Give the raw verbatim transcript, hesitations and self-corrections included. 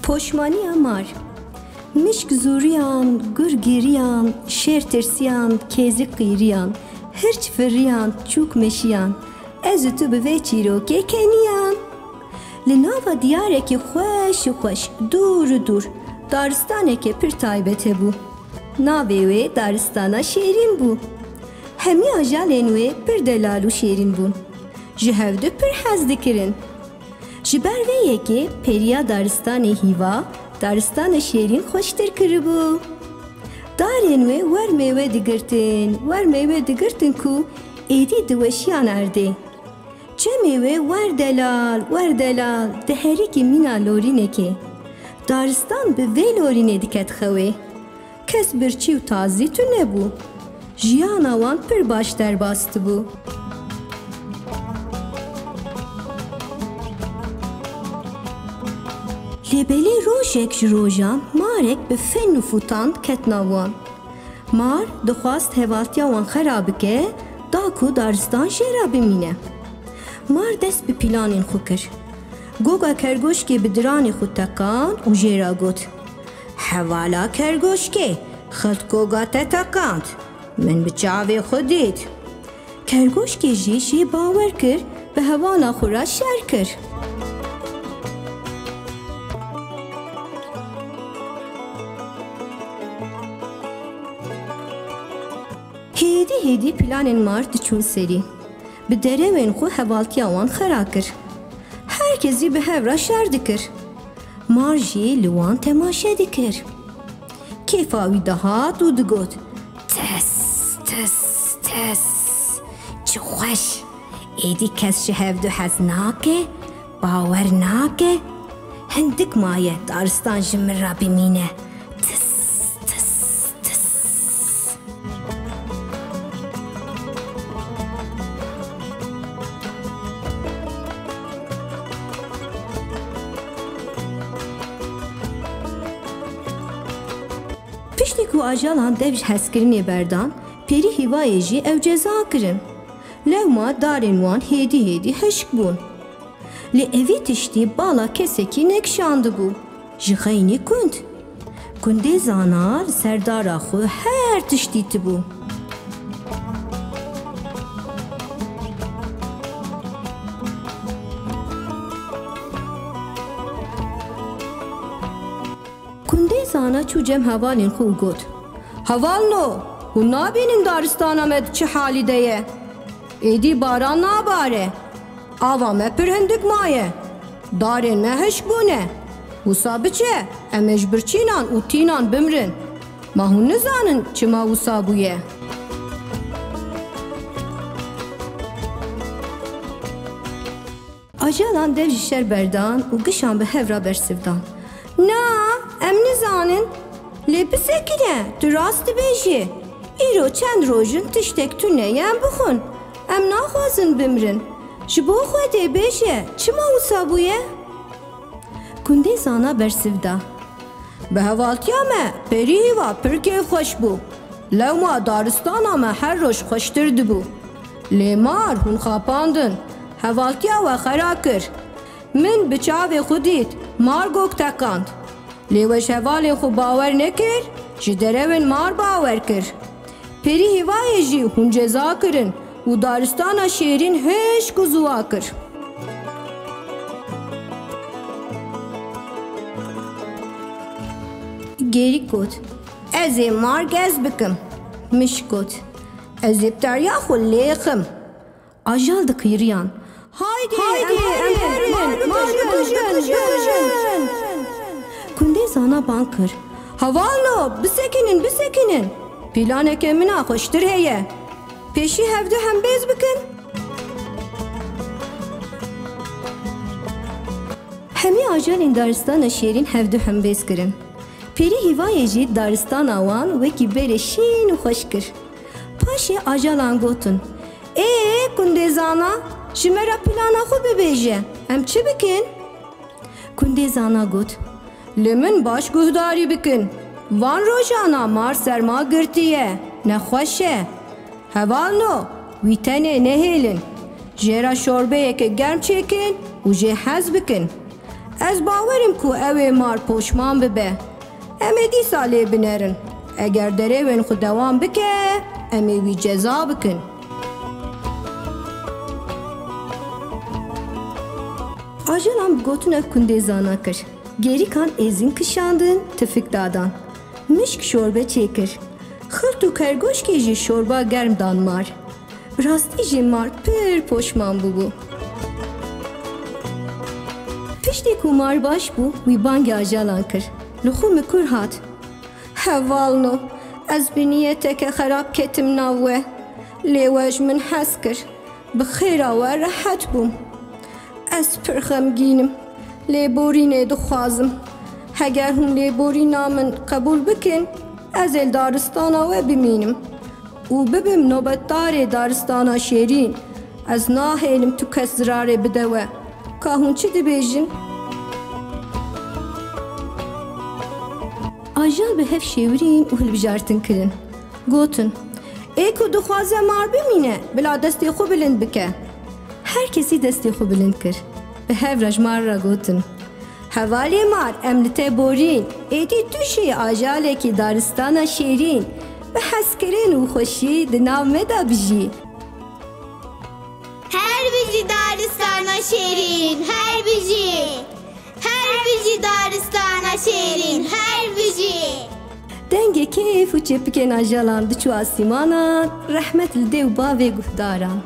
Poşmaniya mar. Mişk zûriyan, gur giriyan, şêr tirsiyan, kêzik qîriyan, hirç firiyan, çûk meşiyan, ez û tu bi vê çîrokê keniyan. Li nava diyarekî xweş û xweş, dûr û dûr, daristaneke pir taybet hebû. Navê wê Daristana Şêrîn bû. Hemî ajalên wê pir delal û şêrîn bûn. Ji hevdu pir hez dikirin. Ji ber vê yekê periya daristanê hîva, daristana şêrîn xweştir kiribû. Darên wê wer mêwe digirtin, wer mêwe digirtin ku êdî diweşiyan erdê. Çemê wê wer delal, wer delal, diherikî mîna lorînekê. Daristan bi vê lorînê diket xewê. Kes birçî û tazî tune bû. Jiyana wan pir baş derbas dibû. Lê belê rojek ji rojan marek bi fen nifûtand ket nav wan. Mar dixwast hevaltiya wan xera bike, da ku daristan jê re bimîne. Mar dest bi planên xwe kir. Goga kergoşkê bi diranê xwe teqand û jê re got, "Hevala kergoşkê, xilt goga te teqand. Min bi çavê xwe dît." Kergoşkê jî jê bawer kir, bi hevala xwe re şer kir. Hêdî hêdî planên mar diçûn serî. Bi derewên xwe hevaltiya wan xera kir. Her kes jî bi hev re şer dikir. Mar jî li wan temaşe dikir. Kêfa wî dihat û digot, "Tis, tis, tis. Çi xweş. Êdî kes ji hevdu hez nake, bawer nake. Hindik maye daristan ji min re bimîne. Tis, tis, tis." Piştî ku ajalan dev ji hezkirinê berdan, perî hîvayê jî ew ceza kirin. Lewma darên wan hêdî hêdî hişk bûn. Lê evî tiştî bala kesekî nekişandibû. Ji xeynî kund. Kundê zana li ser dara xwe her tişt dîtibû. Kundê zana çû cem hevalên xwe û got, "Hevalno, hûn nabînin daristana me di çi halî de ye? Êdî baran nabare. Ava me pir hindik maye. Darên me hişk bûne. Wisa biçe, em ê ji birçînan û tînan bimrin. Ma hûn nizanin çima wisa bûye?" Ajalan dev ji şer berdan û gişan bi hev re bersiv dan. "Na, em nizanin. Lê bisekine, tu rast dibêjî. Îro çend roj in tiştek tune ye em bixwin. Em naxwazin bimrin. Ji bo Xwedê bêje, çima wisa bûye?" Kundê zana bersiv da. "Bi hevaltiya me perî hîva pir kêfxweş bû. Lewma daristana me her roj xweştir dibû. Lê mar hûn xapandin, hevaltiya we xera kir. Min bi çavê xwe dît, mar gog teqand. Lê we ji hevalên xwe bawer nekir, ji derewên mar bawer kir. Perî hîvayê jî hûn ceza kirin û daristana şêrîn hişk û ziwa kir." Gêrîk got, "Ez ê mar gez bikim." Mişk got, "Ez ê bi teriya xwe lêxim." Ajal diqîriyan. "Haydî, haydî, em herin, em herin, mar bikujin, bikujin, bikujin." Kundê zana bang kir. "Hevalno, bisekinin, bisekinin. Planeke min a xweştir heye. Pêşî hevdu hembêz bikin." Hemî ajalên daristana şêrîn hevdu hembêz kirin. Pêrî hîvayê jî daristana wan wekî berê şîn û xweş kir. Paşê ajalan gotin, "Ê, kundê zana, ji me re plana xwe bibêje, em çi bikin?" Kundê zana got, "Li min baş guhdarî bikin. Van rojana mar serma girtiye, nexweş e. Hevalno, wî tenê nehêlin. Jê re şorbeyeke germ çêkin û jê hez bikin. Ez bawer im ku ew ê mar poşman bibe. Em ê dîsa lê binerin. Eger derewên xwe dewam bike, em ê wî ceza bikin. Ajalan bi gotinek kundê zana kir. Gêrîkan êzin kişandin, tifik dadan. Mişk şorbe çêkir. Xirt û kergoşkê jî şorba germ dan mar. Bi rastî jî mar pir poşman bûbû. Piştî ku mar baş bû, wî bangê ajalan kir. Li xwe mikur hat. Hevalno, ez bi niyeteke xerab ketim nav we. Lê we ji min hez kir. Bi xêra we rehet bûm. Ez pir xemgîn im. Lêborînê dixwazim. Heger hûn lêborîna min qebûl bikin, ez ê li daristana we bimînim û bibim nobetdarê daristana şêrîn. Ez nahêlim tu kes zirarê bide we. Ka hûn çi dibêjin? Ajal bi hev şêwirîn û hilbijartin kirin. Gotin, ê ku dixwaze mar bimîne, bila destê xwe bilind bike. Her kesî destê xwe bilind kir. Bi hev re ji mar re gotin, hevalê mar, em li te borîn. Êdî tu jî ajalekî daristana şêrîn, bi hezkirin û xweşî di nav me de bijî. Her bijî daristana şêrîn, her bijî. Her bijî daristana şêrîn, her bijî. Dengê keyf û çepikên ajalan diçû asîmanan, rehmet li dê û bavê guhdaran.